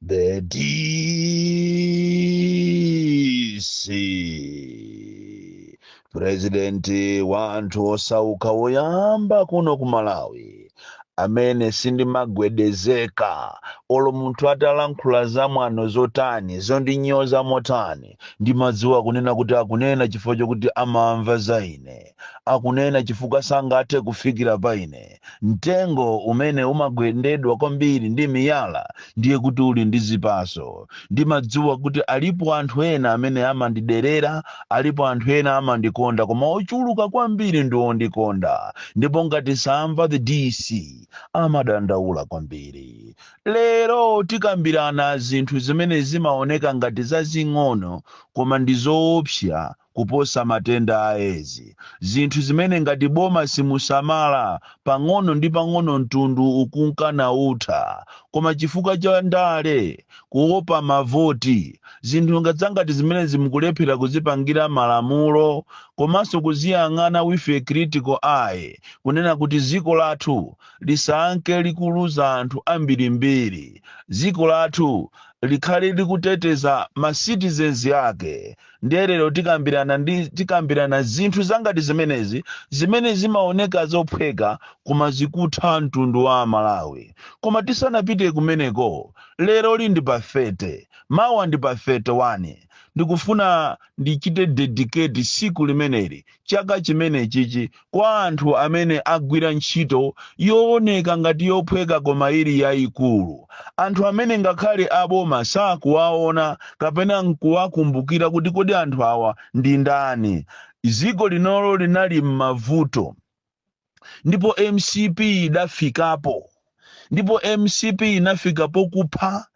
The DC, President wa anthu osauka woyamba kuno ku Malawi, amene sindimagwedezeka olo munthu atalankhula zamwano zotani, zondinyoza motani. Ndimadziwa kunena kuti akunena chifukwa chokuti amamva za ine, akunena chifukwa sangathe kufikira pa ine. Mtengo umene umagwendedwa kwambiri ndi miyala ndiye kuti uli ndi zipaso. Ndimadziwa kuti alipo anthu ena amene amandiderera, alipo anthu ena amandikonda, koma ochuluka kwambiri ndi ondikonda. Ndipo ngati samva the DC amadandaula kwambiri. Lero tikambirana zinthu zimene zimaoneka ngati zazing'ono koma ndi zoopsa kuposa matenda a Edzi, zinthu zimene ngati boma simusamala, pang'ono ndi pang'ono mtundu ukunka nautha. Koma chifukwa cha ndale, kuopa mavoti, zinthu zangati zimene zimukulephera kuzipangira malamulo komanso kuziyang'ana with a critical eye, kunena kuti dziko lathu lisanke likuluza anthu ambirimbiri, dziko lathu likhale likuteteza ma citizens ake. Ndiye lero tikambirana zinthu zangati zimenezi, zimene zimaoneka zophweka koma zikutha mtundu wa Malawi. Koma tisanapite kumeneko, lero ndi pa 30, mawa ndi pa 31. Ndikufuna ndichite dedicate siku limeneli, chaka chimene chichi, kwa anthu amene agwira ntchito yooneka ngati yophweka koma ili yayikulu, anthu amene ngakhale aboma sakuwaona kapena nkuwakumbukira kuti kodi anthu awa ndi ndani. Dziko linolo linali m'mavuto ndipo MCP idafikapo, ndipo MCP inafika pokupha,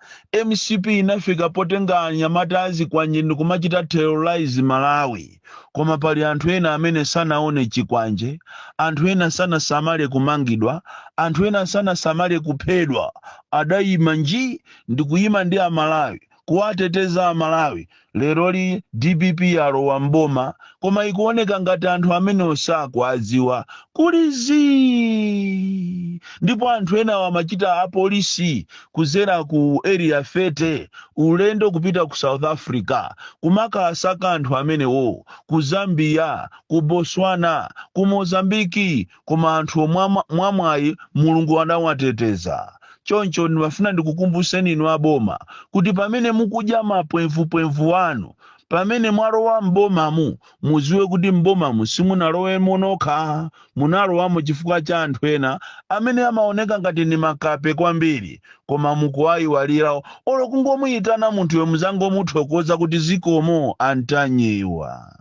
MCP inafika potenga anyamata azikwanje ndikumachita terrorize Malawi. Koma pali anthu ena amene sanaone chikwanje, anthu ena sanasamale kumangidwa, anthu ena sanasamale kuphedwa, adayima nji ndikuyima ndi Amalawi, kuwateteza Amalawi. Leroli DPP yalowa mboma, koma ikuoneka ngati anthu amene sakuwadziwa, kuli zii. Ndipo anthu ena amachita apolisi kuzera ku Area 30, ulendo kupita ku South Africa kumakasaka anthu amenewo, ku Zambia, ku Botswana, ku Mozambiki, koma anthu mwamwayi Mulungu anawateteza. Choncho ndimafuna ndikukumbuseni inu aboma kuti pamene mukudya mapwemvupwemvu anu, pamene mwalowa m'bomamu, muziwe kuti m'bomamu simunalowemo nokha, munalowamo chifukwa cha anthu ena amene amaoneka ngati ni makape kwambiri, koma mukuwayiwalira. Olo kungomuyitana munthuyo, muzangomuthokoza kuti zikomo Antanyiwa.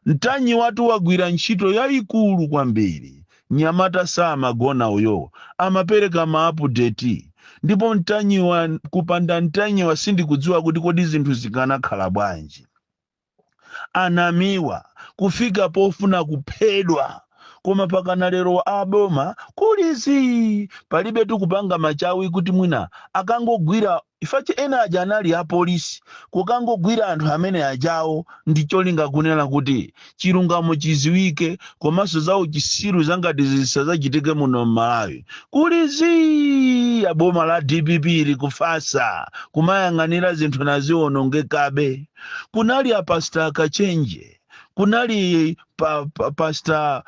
Mtanyiwatu wagwira ntchito yayikulu kwambiri. Nyamata samagona uyo, amapereka ma update. Ndipo Mtanyiwa, kupanda Mtanyiwa sindikudziwa kuti kodi zinthu zikanakhala bwanji. Anamiwa kufika pofuna kuphedwa, koma pakana lero aboma kulizi, palibe tikupanga machawi kuti mwina akangogwira ifache. Ena aja anali apolisi, kukangogwira anthu amene ajawo ndi cholinga kunena kuti chilungamo chiziwike, komanso za uchisiru zangati zisazachitike muno m'Malawi. Kulizi, aboma la DPP likufasa kumayang'anira zinthu naziwonongekabe. Kunali apasta Kachenje, kunali pa pastor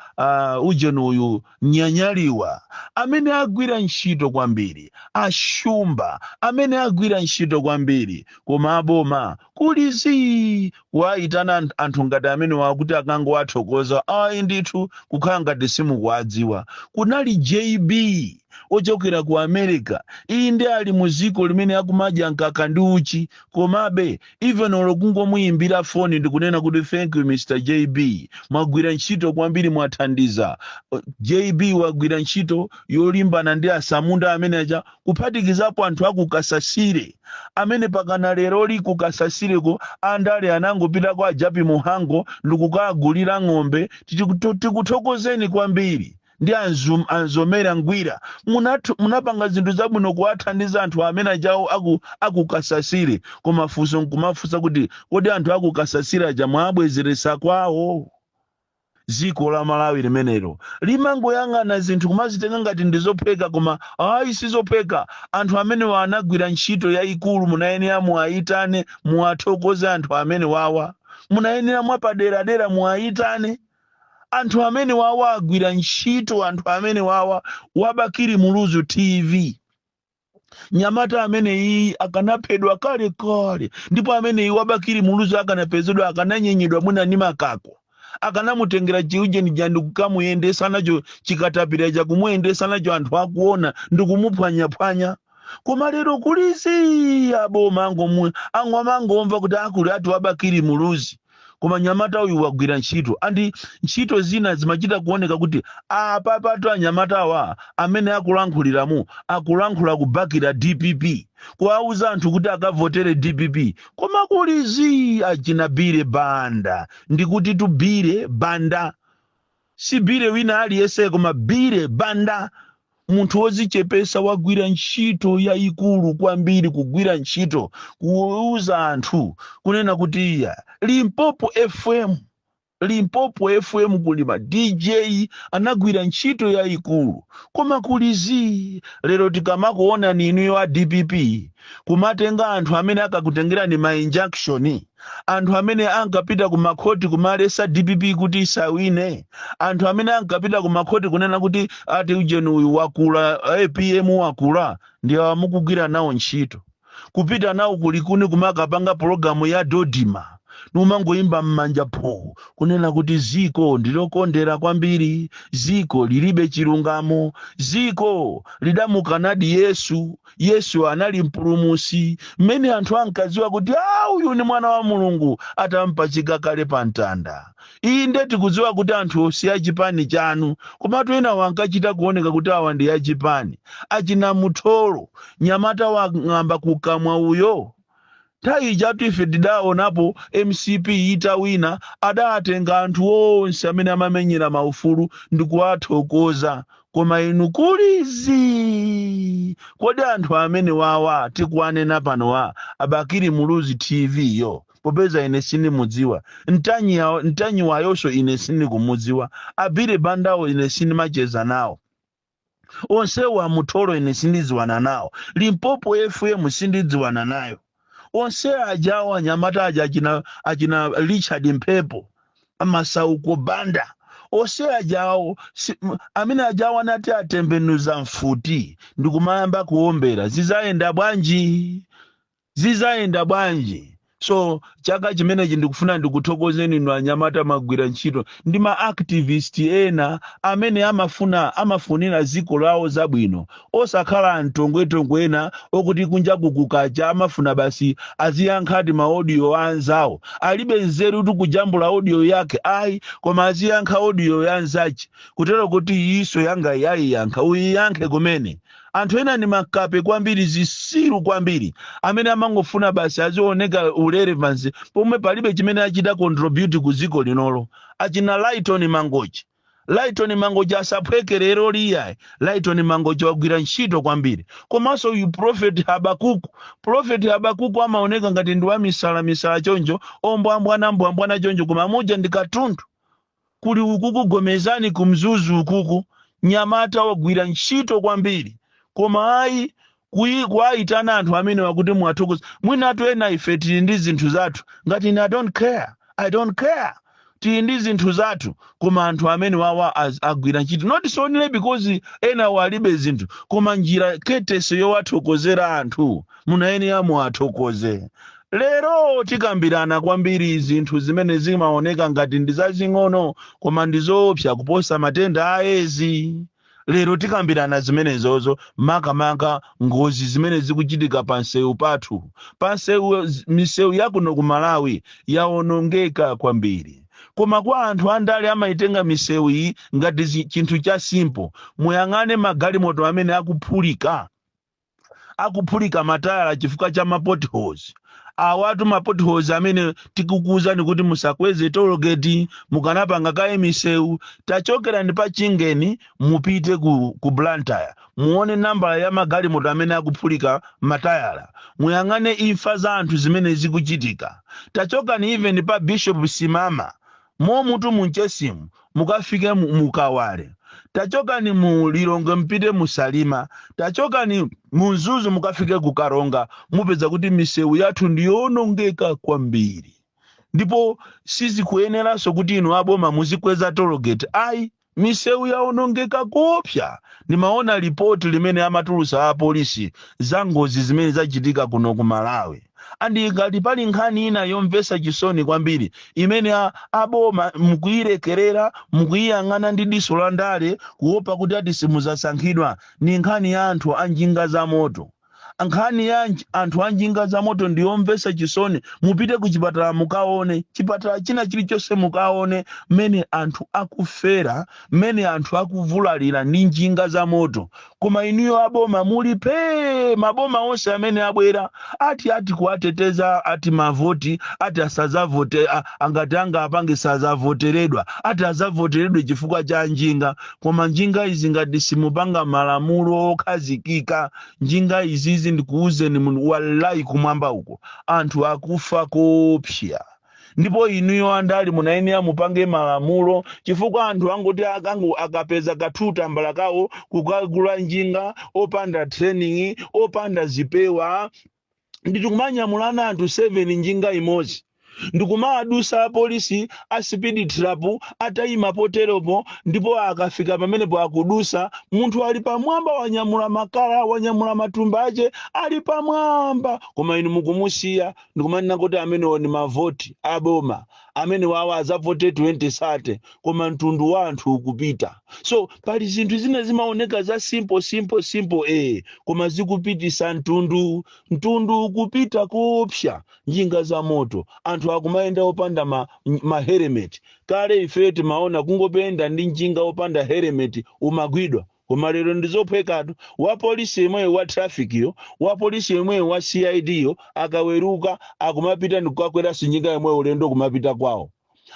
ujeni uyu Nyanyaliwa amene agwira ntchito kwambiri, Ashumba amene agwira ntchito kwambiri, koma aboma kulizi, kuwayitana anthu ngati amene wakuti akangowathokoza, ayi ndithu, kukhala ngati simukuwadziwa. Kunali JB ochokera ku America, iyi ndi ali mu ziko limene akumadya mkaka ndi uchi, komabe even olo kungomuyimbira foni ndikunena kuti "Thank you, Mr JB, mwagwira ntchito kwambiri, mwathandiza." JB wagwira ntchito yolimbana ndi asamunda amene aja, kuphatikizapo anthu akukasasire amene pakana leroli kukasasireko andale anangopita kwa Ajapi Muhango ndikukagulira ng'ombe. Tikuthokozeni kwambiri ndi Anzomera Ngwira, munapanga zinthu zabwino kuwathandiza anthu amene ajawo akukasasire. Koma funso nkumafunsa kuti kodi anthu akukasasire aja mwabwezeresa kwawo? Dziko la Malawi limenelo limangoyang'ana zinthu kumazitenga ngati ndizophweka, koma ayi, sizophweka. Anthu amenewa anagwira ntchito yayikulu. Munayenera muwayitane, muwathokoze anthu amene wawa. Munayenera mwapaderadera muwayitane anthu amene wawa, agwira ntchito anthu amene wawa. Wa Bakili Muluzi TV, nyamata ameneyi akanaphedwa kale kale, ndipo ameneyi wa Bakili Muluzi akanapezedwa akananyenyedwa mwina ndi makako, akanamutengera chiujeni jandi kukamuyendesa nacho, chikatapira chakumuyendesa nacho anthu akuona ndikumuphwanyaphwanya. Koma lero kulisi aboma angomva kuti akuli ati wa Bakili Muluzi. Koma nyamata uyu wagwira ntchito, and ntchito zina zimachita kuoneka kuti apa patu anyamatawa amene akulankhuliramu akulankhula kubakira DPP, kuwauza anthu kuti akavotere DPP. Koma kulizi achina Billy Banda, ndikuti tu Billy Banda, si Billy wina aliyense, koma Billy Banda, munthu wozichepesa, wagwira ntchito yayikulu kwambiri, kugwira ntchito kuuza anthu kunena kuti iya, Limpopo FM, Limpopo FM kuli ma DJ anagwira ntchito yayikulu. Koma kulizi lero tikamakuona ninuyo a DPP kumatenga anthu amene akakutengerani ma injunction, anthu amene ankapita ku makhoti kumalesa DPP kuti isawine, anthu amene ankapita ku makhoti kunena kuti ati ujeni uyu wakula, APM wakula, ndi awa mukugwira nawo ntchito, kupita nawo kulikuni kumakapanga pologalamu ya dodima, numangoyimba m'manja pho, kunena kuti ziko ndilokondera kwambiri, ziko lilibe chilungamo, ziko lidamukanadi Yesu. Yesu anali mpulumusi mmene anthu ankadziwa kuti a uyu ni mwana wa Mulungu atampachika kale pa mtanda. Inde, tikudziwa kuti anthu si achipani chanu, komatu ena wankachita kuoneka kuti awa ndi achipani. Achina Mutholo, nyamata wang'amba kukamwa uyo, nthawi ijatu ife tidaonapo MCP itawina, adatenga anthu onse amene amamenyera maufulu ndikuwathokoza. Koma inu kulizi, kodi anthu amene wawa tikuwanena panowa, a Bakili Muluzi TV yo, popeza ine sindimudziwa Ntanyiwayonso, ine sindikumudziwa, a Billy Bandawo ine sindimacheza nawo, onsewo amutholo ine sindidziwana nawo, Limpopo FM sindidziwana nayo, onse ajawo anyamata aja, achina Richard Mphepo, Masauko Banda, onse ajawo amene ajawo anati atembenuza mfuti ndikumayamba kuombera, zizayenda bwanji? Zizayenda bwanji? So chaka chimenechi ndikufuna ndikuthokozeni inu anyamata magwira ntchito ndi ma activist ena amene amafunira dziko lawo zabwino, osakhala mtongwetongwe ena okuti kunja kukacha amafuna basi aziyankhati ma audio anzawo. Alibe nzeru tu kujambula audio yake ayi, koma aziyankha audio ya anzace, kutero kuti iso yanga yayiyankha, uyiyankhe kumene. Anthu ena ni makape kwambiri, zisiru kwambiri, amene amangofuna basi azioneka urelevance pomwe palibe chimene achita contribute ku dziko linolo. Achina Lighton Mangochi, Lighton Mangochi asaphweke lero liyayi. Lighton Mangochi wagwira ntchito kwambiri. Komanso uyu Prophet Habakuku, Prophet Habakuku amaoneka ngati ndi wamisala misala choncho, ombwambwana mbwambwana choncho, koma muja ndi katundu. Kuli ukuku Gomezani kumzuzu ukuku, nyamata wagwira ntchito kwambiri. Koma ayi, kuwayitana anthu amene wakuti mwathokoza, mwinatu ena ife tili ndi zinthu zathu, ngati ine I don't care, I don't care, tili ndi zinthu zathu. Koma anthu amene wawa agwira ntchito, not only because ena walibe zinthu, koma njira ketese yowathokozera anthu munayenera muwathokoze. Lero tikambirana kwambiri zinthu zimene zimaoneka ngati ndi zazing'ono koma ndi zoopsa kuposa matenda a Edzi. Lero tikambirana zimenezozo, makamaka ngozi zimene zikuchitika pa msewu pathu, pa msewu. Misewu yakuno ku Malawi yawonongeka kwambiri, koma kwa anthu andale amayitenga misewu iyi ngati chinthu cha simple. Muyang'ane magalimoto amene akuphulika, akuphulika matayala chifukwa cha ma potholes awatu, ma potholes amene tikukuwuzani kuti musakweze tollgate, mukanapanga kaye misewu. Tachokerani pa Chingeni mupite ku Blantyre, muone nambala ya magalimoto amene akuphulika matayala. Muyang'ane imfa za anthu zimene zikuchitika. Tachokani even pa Bishop Simama momutu munchesimu, Mukafike mu Kawale, tachokani mu Lilongwe mpite mu Salima, tachokani mu Mzuzu mukafike ku Karonga, mupeza kuti misewu yathu ndiyonongeka kwambiri. Ndipo sizikuyeneranso kuti inu aboma muzikweza tollgate, ayi. Misewu yaonongeka kopsa. Ndimaona ripoti limene amatulusa apolisi za ngozi zimene zachitika kuno ku Malawi. And ngati pali nkhani ina yomvetsa chisoni kwambiri imene aboma mukuyilekerera, mukuyiyang'ana ndi diso la ndale, kuopa kuti ati simuzasankhidwa, ni nkhani ya anthu a njinga za moto. Nkhani ya anthu a njinga za moto ndiyomvetsa chisoni. Mupite ku chipatala mukaone, chipatala china chilichonse mukaone mmene anthu akufera, mmene anthu akuvulalira ndi njinga za moto. Koma inuyo aboma muli pee. Maboma onse amene abwera ati kuwateteza, ati mavoti, ati asazavote, angati anga apange sazavoteredwa, ati azavoteredwe chifukwa cha njinga. Koma njinga izi, ngati simupanga malamulo okhazikika, njinga izizi, ndikuuzeni munthu, wallahi, kumwamba uko anthu akufa kopsa. Ndipo inuyo andali munayenera mupange malamulo, chifukwa anthu angoti akangu akapeza kathutambala kawo kukagula njinga opanda training, opanda zipewa, ndikumanyamulana anthu 7 njinga imodzi, ndikumadusa apolisi a speed trap atayima poteropo. Ndipo akafika pamenepo akudusa, munthu ali pamwamba, wanyamula makala, wanyamula matumba ache, ali pamwamba, koma inu mukumusiya ndikumanena kuti amenewo ni mavoti aboma, amene wawo azavote 2030, koma mtundu wa anthu ukupita. So pali zinthu zina zimaoneka za simple, simple, simple, koma zikupitisa mtundu, mtundu ukupita kuopsa. Njinga za moto, anthu akumayenda opanda ma helmet. Kale ife timaona kungopenda ndi njinga opanda helmet umagwidwa, koma lero ndizophwekatu. Wa polisi yemweyo wa traffic yo, wa polisi yemweyo wa CID yo, akaweruka akumapita ndikukakweranso njinga yemweyo, ulendo kumapita kwawo.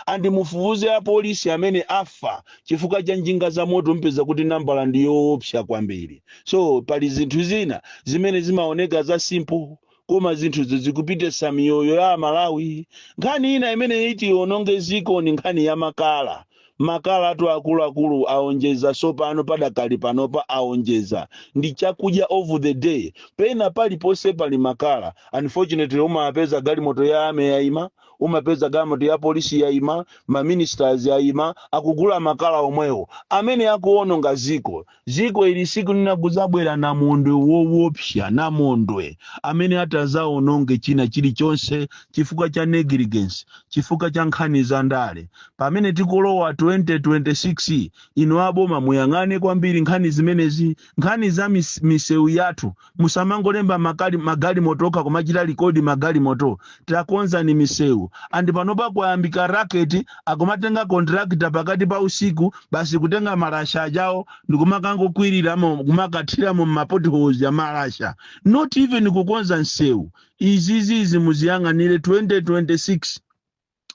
And mufufuze apolisi amene afa chifukwa cha njinga za moto, mpeza kuti nambala ndi yoopsa kwambiri. So pali zinthu zina zimene zimaoneka za simple, koma zinthuzo zikupitisa miyoyo ya Amalawi. Nkhani ina imene iti iononge ziko ni nkhani ya makala. Makala atu akuluakulu aonjeza sopano, padakali panopa aonjeza. Ndi chakudya of the day, pena paliponse pali makala. Unfortunately, umapeza galimoto ya army yayima, umapeza galimoto ya polisi yayima, maministers yayima, akugula makala omwewo amene akuononga ziko. Ziko ili siku lina kuzabwera namondwe woopsa, namondwe amene atazaononge china chilichonse chifukwa cha negligence, chifukwa cha nkhani za ndale. Pamene tikulowa 2026, inu aboma muyang'ane kwambiri nkhani zimenezi, nkhani za misewu yathu. Musamangolemba magalimoto okha, kumachita record magalimoto. Takonzani misewu. And panopa kwayambika racket, akumatenga contractor pakati pa usiku basi, kutenga malasha ajawo ndikumakangokwiriramo, kumakathiramo mmapotholes ya malasha, not even kukonza msewu. Izizizi muziyang'anire 2026,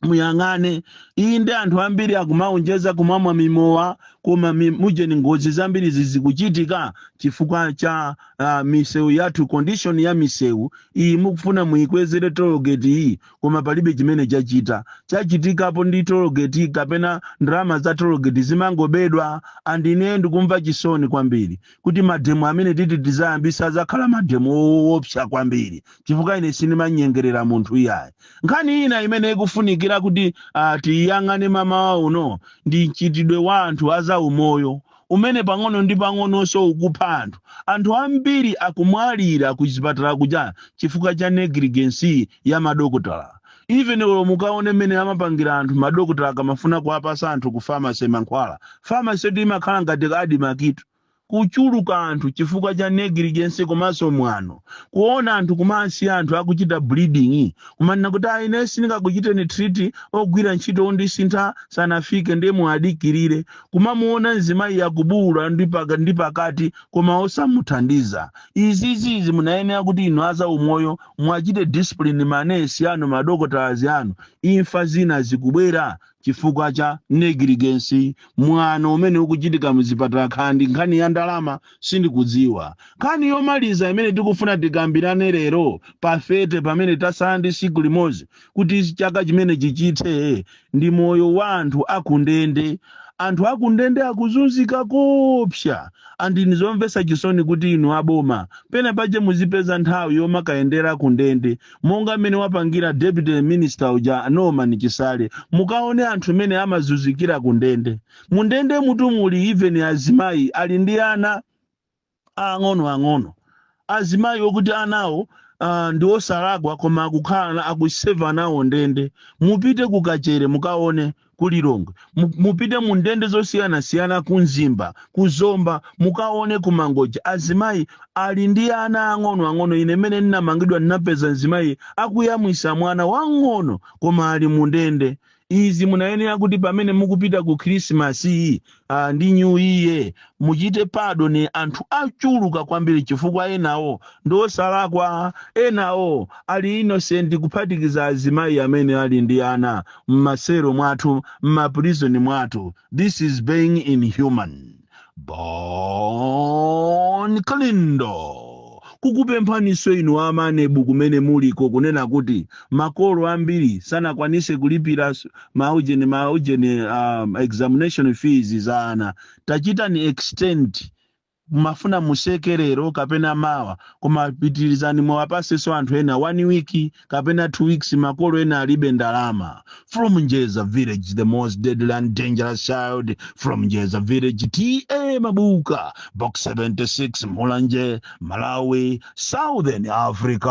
muyang'ane. Inde, anthu ambiri akumaonjeza kumamwa mimowa, koma mujeni ngozi zambiri zizikuchitika chifukwa cha misewu yathu, condition ya misewu iyi. Mukufuna muyikwezere tollgate iyi, koma palibe chimene chachitikapo ndi tollgate, kapena ndalama za tollgate zimangobedwa. And ine ndikumva chisoni kwambiri kuti mademo amene titi tizayambisa azakhala mademo woopsa kwambiri, chifukwa ine sindimanyengerera munthu iyayi. Nkhani ina imene ikufunikira kuti tiyang'ane mamawa uno ndi mchitidwe wa anthu azaumoyo umene pang'ono ndi pang'ononso ukupha anthu. Anthu ambiri akumwalira ku chipatala kuja chifukwa cha negligence ya madokotala. Even lero mukaone mmene amapangira anthu madokotala akamafuna kuwapasa anthu ku pharmacy mankhwala, pharmacy yetu imakhala ngati ADMARC. Kuchuluka anthu chifukwa cha negligence komanso mwano, kuona anthu kumasiya anthu akuchita bleeding, kumanena kuti ayi, ine sindingakuchiteni treat, ogwira ntchito ondisintha sanafike, ndiye muadikirire. Kumamuona mzimayi akubuwula ndi pakati, koma osamuthandiza. Izizizi munayenera kuti inu aza umoyo mwachite discipline manesi anu, madokotalazi anu. Imfa zina zikubwera chifukwa cha negligence, mwano umene ukuchitika muzipatala. Khandi nkhani ya ndalama, sindikudziwa. Nkhani yomaliza imene tikufuna tikambirane lero pafete, pamene tasala ndi siku limodzi kuti chaka chimene chichithe, ndi moyo wa anthu akundende. Anthu akundende akuzunzika kopsa, and nizomvetsa chisoni kuti inu aboma pena pache muzipeza nthawi yomakayendera kundende, monga mmene wapangira Deputy Minister uja, Norman Chisale. Mukaone anthu mmene amazunzikira kundende. Mundende mutu muli even azimayi ali ndi ana ang'ono ang'ono, azimayi okuti anawo ndi osalakwa, koma akukhala akuseva nawo ndende. Mupite kuKachere, mukaone kuLilongwe, mupite mu ndende zosiyanasiyana, ku Mzimba, ku Zomba, mukaone ku Mangochi, azimayi ali ndi ana ang'ono ang'ono. Ine mene ndinamangidwa, ndinapeza mzimayi akuyamwisa mwana wang'ono, koma ali mu ndende. Izi munayenera kuti pamene mukupita ku Khrisimasi iyi ndi New Year, muchite pardon anthu achuluka kwambiri, chifukwa enawo ndi osalakwa, enawo ali innocent, kuphatikiza azimayi amene ali ndi ana mmasero mwathu, mma prison mwathu. This is being inhuman. Bon Kalindo kukupemphaniso inu a MANEB kumene muliko, kunena kuti makolo ambiri sanakwanise kulipira maujeni examination fees za ana. Tachitani extend, mafuna musekerero kapena mawa, koma pitirizani, muwapasenso anthu ena one week kapena 2 weeks. Makolo ena alibe ndalama. From Njeza Village, the most deadly and dangerous child from Njeza Village, T/A Mabuka, Box 76, Mulanje, Malawi, Southern Africa.